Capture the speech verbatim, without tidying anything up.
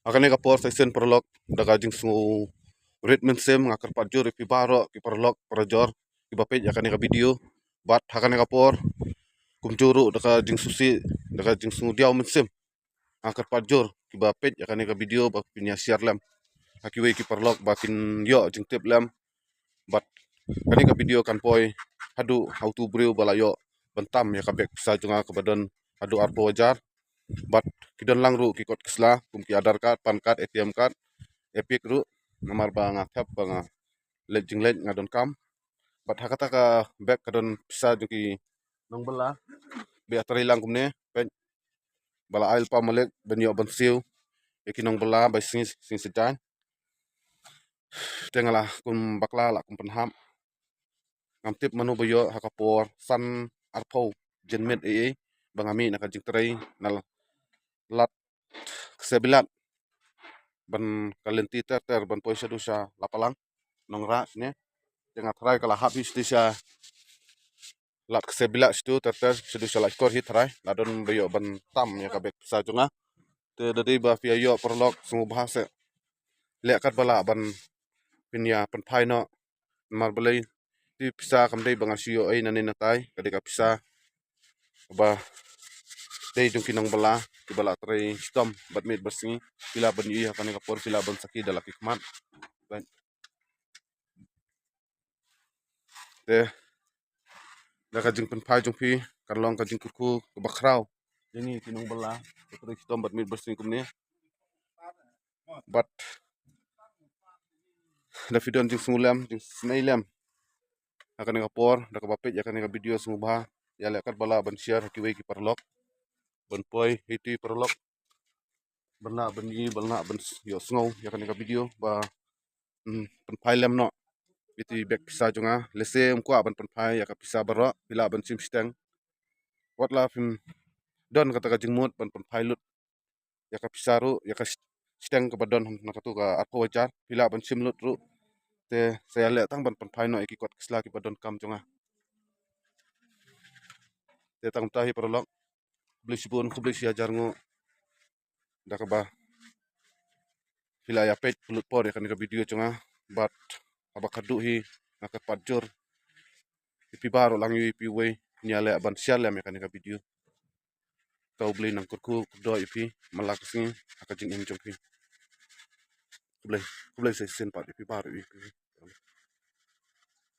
Ha kane ka por sa shisien paralok, da ka jingsngewrit mynsiem nga kyrpad jur ïa phi baroh ki paralok parajor kiba peit ïa kane ka video. Bad ha kane ka por kumjuh ruh da ka jingsngewsih, da ka jingsngewdiaw mynsiem, nga kyrpad jur kiba peit ïa kane ka video ba phin ïa share lem ha kiwei ki paralok ba kin ïoh jingtip lem. Bad kane ka video kan poi haduh ha utu u briew ba la ïoh ban tam ïa ka bek pisa jong nga kaba don haduh arphew hajar. Bad ki don lang ruh ki kot ki sla kum ki Aadhaar card, PAN card, ATM card, EPIC ruh, namar ba nga thep ba nga leit jingleit nga donkam. Bad ha kata ka bek ka don pisa jong ki nongbylla, ba ïa trei lang kumne, peit, ba la ai lypa Malik ban ïoh ban siew ïa ki nongbylla ba sngi, sngi Saitjaiñ. Te nga la kum bakla la kum pynhap. Ngam tip mano ba ïoh ha ka por san arphew janmiet ei ei ba nga mih na ka jingtrei na Ladkhebilat ban ka lynti ter ter ban poi shaduh sha Lapalang, Nongrah shane. Te nga tharai ka la hap hi shaduh sha Ladkhebilat shaduh ter ter, shaduh sha Laitkor hi tharai, la don ba ïoh ban tam ïa ka bek pisa jong nga. Te da dei ba phi ïa ïoh paralok sngewbha seh leh katba lah ban phin ïa pynphai noh. Namar balei, te pisa kam dei ba nga shu ïoh ei nangne natai, ka dei ka pisa ba dei jong ki nongbylla kiba la trei shitom bad miet bad sngi. Phi lah ban ïohi ha kane ka por, phi lah ban sakhi da la ki khmat. Te da ka jingpynphai jong phi kan long ka jingkyrkhu kaba khraw ïa ngi ki nongbylla ba trei shitom bad miet bad sngi kumne. Bad da phi don jingsngew lem, jingsnei lem ha kane ka por, da kaba peit ïa kane ka video, sngewbha ïa leh katba lah ban share ha kiwei ki paralok ban poi ha iti paralok ban lah ban ïohi, ban lah ban ïohsngew ïa kane ka video ba, hmm, pynphai lem noh iti bek pisa jong nga. Lehse ym kwah ban pynphai ïa ka pisa baroh, phi lah ban shim shiteng. Wat la phim don kata ka jingmut ban pynphai lut ïa ka pisa ruh, ïa ka shiteng kaba don na katu ka arphew hajar, phi lah ban shim lut ruh. Te sa ïaleh tang ban pynphai noh ïa ki kot ki sla kiba donkam jong nga. Te tang mynta hi paralok, khublei shibun, khublei shi hajar nguh da kaba phi la ïa peit pynlut por ïa kane ka video jong nga. Bad haba khatduh hi nga kyrpad jur ïa phi baroh lang, ïa phi wei, phin ïaleh ban share lem ïa kane ka video. To U Blei un nang kyrkhu kyrdoh ïa phi man la ka sngi ha ka jingim jong phi. Khublei, khublei sa shisien pat ïa phi baroh ïa phi.